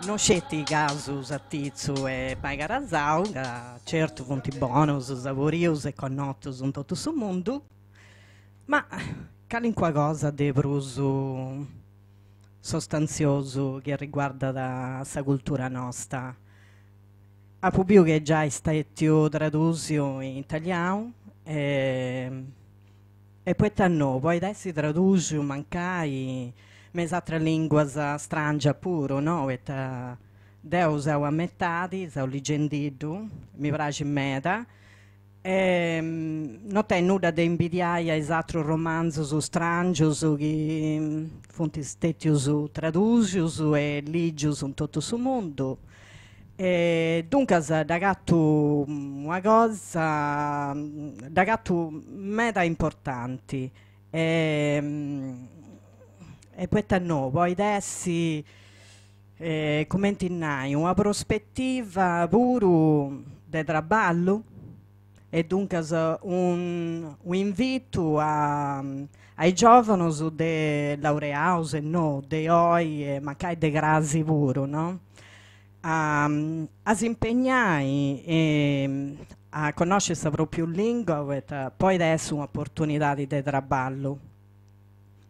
No sceti casu, sartitzu e pani carasau, ca certu funt bonus, saborius e connotus in totu su mundu, ma calincuna cosa de prus sostantziosu chi riguardat sa cultura nosta. Apu biu chi est giai stetiu tradusiu in italianu e e poita no, podit essi tradusiu mancai me is atras linguas strangias puru, no, poita deu seu a metadi, seu ligendiddu, mi praxit meda E no tenit nudda de imbidiai a is atrus romanzus strangius chi funt stetius tradusius e ligius in totu su mundu. E duncas dd'agatu una cosa, dd'agatu meda importanti e e poita no, podit essi cumenti nai, una prospetiva puru de traballu e duncas un'invitu a a is giòvanus de laureaus e no de oi e mancai de crasi puru no, a a s'impegnai e a connosci sa pròpriu lingua poita podit essi un'oportunidadi de traballu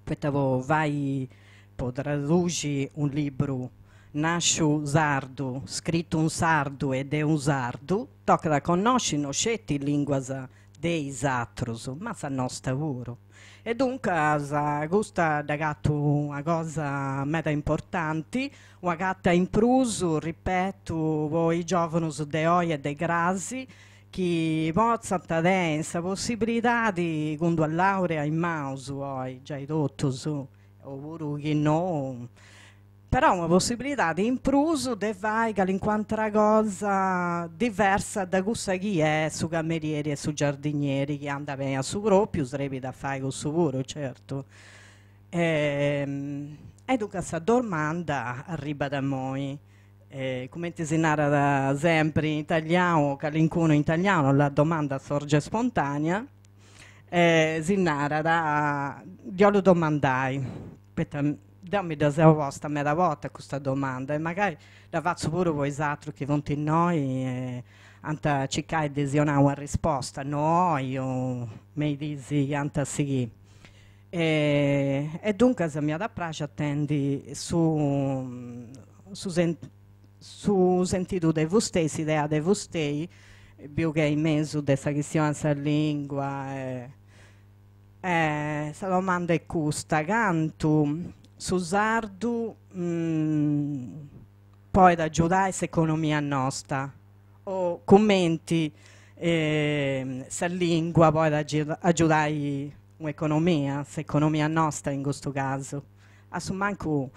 Poita po fai, po traduxi un libru nasciu sardu, scritu in sardu e de unu sardu, tocat a connosci no sceti is linguas de is atrus, ma sa nosta puru. E duncas custa dd'agatu una cosa meda importanti, una cata in prus, ripetu, po is giòvanus de oi e de crasi, chi potzant tenni sa possibilidadi cun d'una laurea in manus oi giai totus, o puru chi no, però una possibilidadi in prus de fai calincun'atra cosa diversa da cussa chi est su camerieri e su giardinieri chi andat beni a su propriu, srebit a fai cussu puru, certu. E duncas sa domanda arribat immoi Cumenti si narat sempri in italianu, calincunu in italianu, la domanda sorge spontanea, si narat, ddi 'ollu domandai, poita deu mi dda seu posta meda bortas custa domanda e magari dda fatzu puru po is atrus chi funt innoi e ant a circai de si 'onai una risposta, no oi o me is diis chi ant a sighiri. E duncas m'iat a praxi a intendi su su su sentidu de fustei, s'idea de fustei, biu chi est in mesu de sa chistioni de sa lingua e sa domanda est custa, cantu su sardu podit agiudai s'economia nosta o cumenti sa lingua podit agiudai un'economia, s'economia nosta in custu casu. A su mancu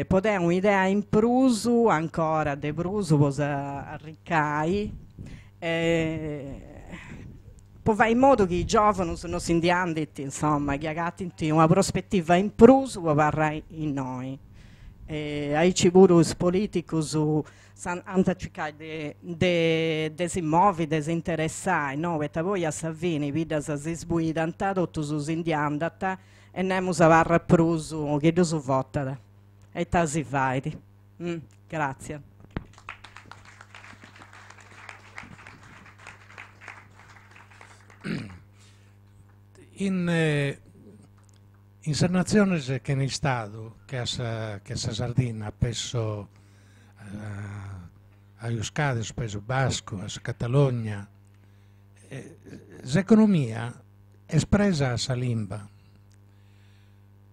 po tenni un'idea in prus, ancora de prus po s'arricai e po fai in modu chi is giòvanus no si ndi andint, insoma, chi agatint una prospetiva in prus po abarrai innoi. E aici puru is politicus ant a circai de de de si movi, de s'interessai, no, poita poi a sa fini is biddas si sbuidant, totus si ndi andant e nemus abarrat prus chi ddus votat. E ita si fait? Gratzias. In in sas natziones chene istadu che a sa che a sa Sardinna, pesso a Euskadi, a su Paisu Bascu, a sa Catalogna, s'economia est presa a sa limba.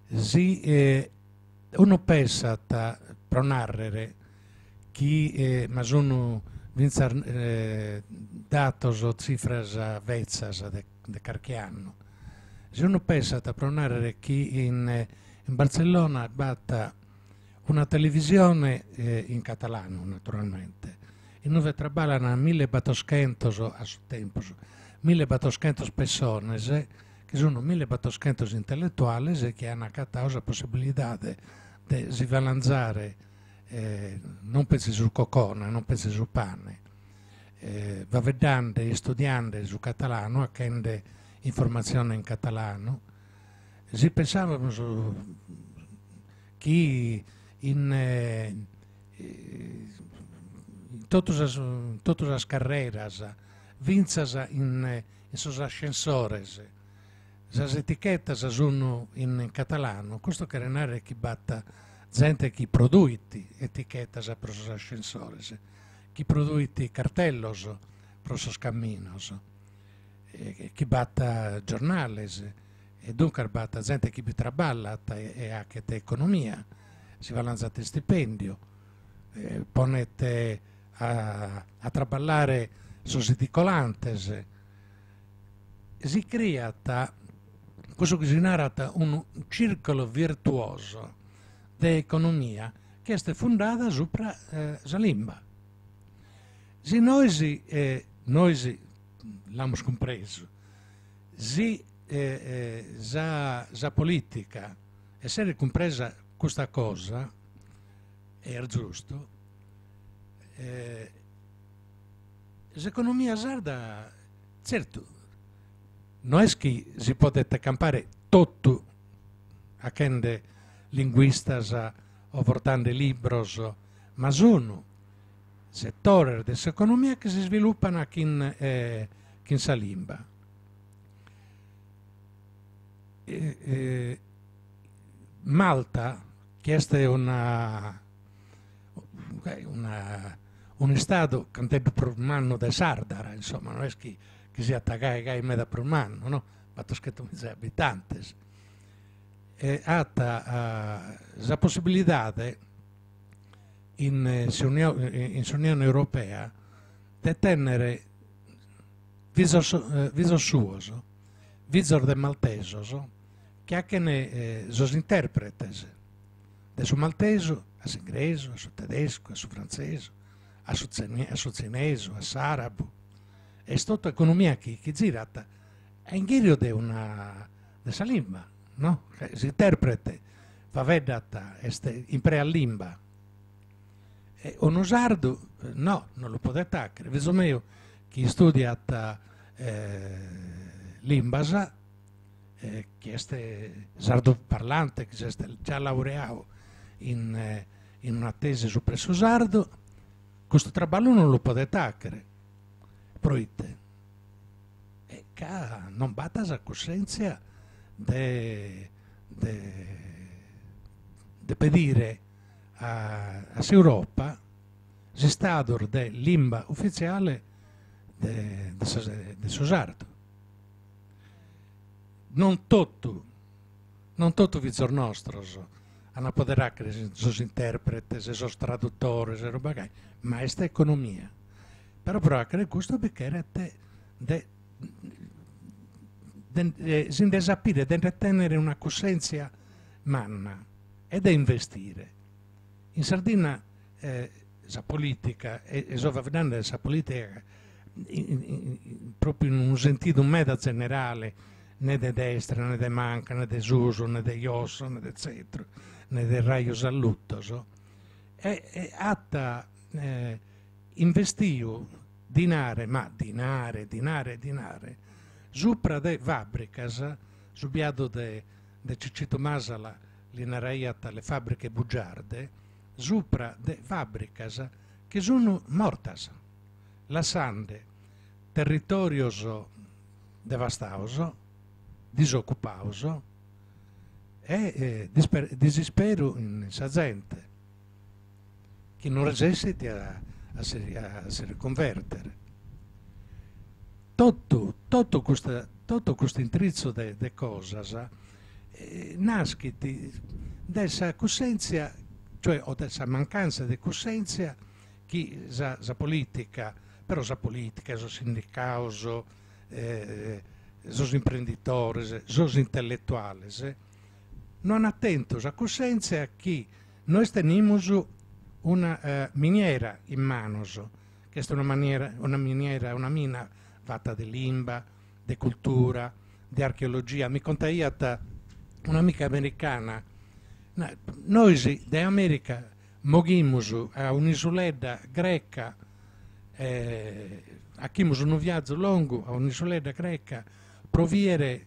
Si unu pessat, pro narrer, chi, ma sun fintzas datos o tzifras betzas de carchi annu, si unu pessat, pro narrer, chi in Bartzellona b'at una televisione in catalanu naturalmente, in ue traballan milliebatoschentos, a su tempus, milliebatoschentos pessones, chi sun milliebatoschentos intelletuales chi an agatadu sa possibilidade de si balanzare non petzi su cocone, non petzi su pane, faeddende, istudiende su catalanu, achende informatzione in catalanu. Si pensamus chi in totu sas totu sas carreras, fintzas in sos ascensores, sas etichetas sun in catalanu, custu cheret narrer chi b'at zente chi produit etichetas pro sos ascensores, chi produit cartellos pro sos caminos, chi b'at giornales e duncas b'at zente chi bi traballat e achet economia, si balanzat istipendiu, ponet a a traballare sos edicolantes, si criat cussu chi si narat unu circolo virtuoso de economia chi est fundada supra sa limba. Si nois nois l'amus cumpresu, si sa sa politica esseret cumpresa custa cosa, e est giustu, s'economia sarda tzertu no est chi si podet campare totu achende linguistas o portende libros, ma sun setores de s'economia chi s'isvilupan chin chin sa limba. Malta, chi est una una un'istadu canteddu prus mannu de Sàrdara, insomma, no est chi chi siat gai gai meda prus mannu, no, battoschentumiza abitantes, e at sa possibilidade in in s'Unione Europea de tènnere fizos fizos suos, fizos de maltesos, chi achen sos interpretes de su maltesu a s'ingresu, a su tedescu, a su frantzesu, a su a su tzinesu, a s'arabu. Est totu economia chi chi girat a inghìriu de una de sa limba, no? S'interprete faveddat, est impreat limba E unu sardu no, non lu podet achere. Fizu meu chi istudiat limbas, chi est sardu parlante, chi s'est già laureau in in una tesi supra su sardu, custu traballu non lu podet achere. Proite? E ca non b'at sa cussèntzia de de de pedire a s'Europa s'istatus de limba ufitziale de de su sardu. Non totu, non totu fizos nostros an a poder achere sos interpretes, sos tradutores e roba gai, ma est economia. Però pro achere custu bi cheret de de si nde sapire, de nde tennere una cussèntzia manna e de investire. In Sardinna sa politica, e so faeddende de sa politica propriu in unu sentidu meda zenerale, ne de destra, ne de manca, ne de susu, ne de josso, ne de tzentru, ne de rajos alluttos, e at investiu dinare, ma dinare, dinare, dinare, supra de fàbricas, su biadu de de Cicitu Masala li naraiat le fabbriche bugiarde, supra de fàbricas chi sun mortas, lassande territòrios devastados, disocupados e disisperu in sa zente chi non resessit a si a si riconvertere. Totu totu custa totu custu intritzu de de cosas naschit de sa cussèntzia, cioè o de sa mancanza de cussèntzia chi sa sa politica, però sa politica, sos sindicados, sos imprenditores, sos intelletuales, no ant tentu sa cussèntzia chi nois tenimus una miniera in manos, chi est una maniera una miniera una mina fata de limba, de cultura, de archeologia. Mi contaiat un'amica americana, nois de America moghimus a un'isuledda greca, achimus unu viazu longu a un'isuledda greca pro biere.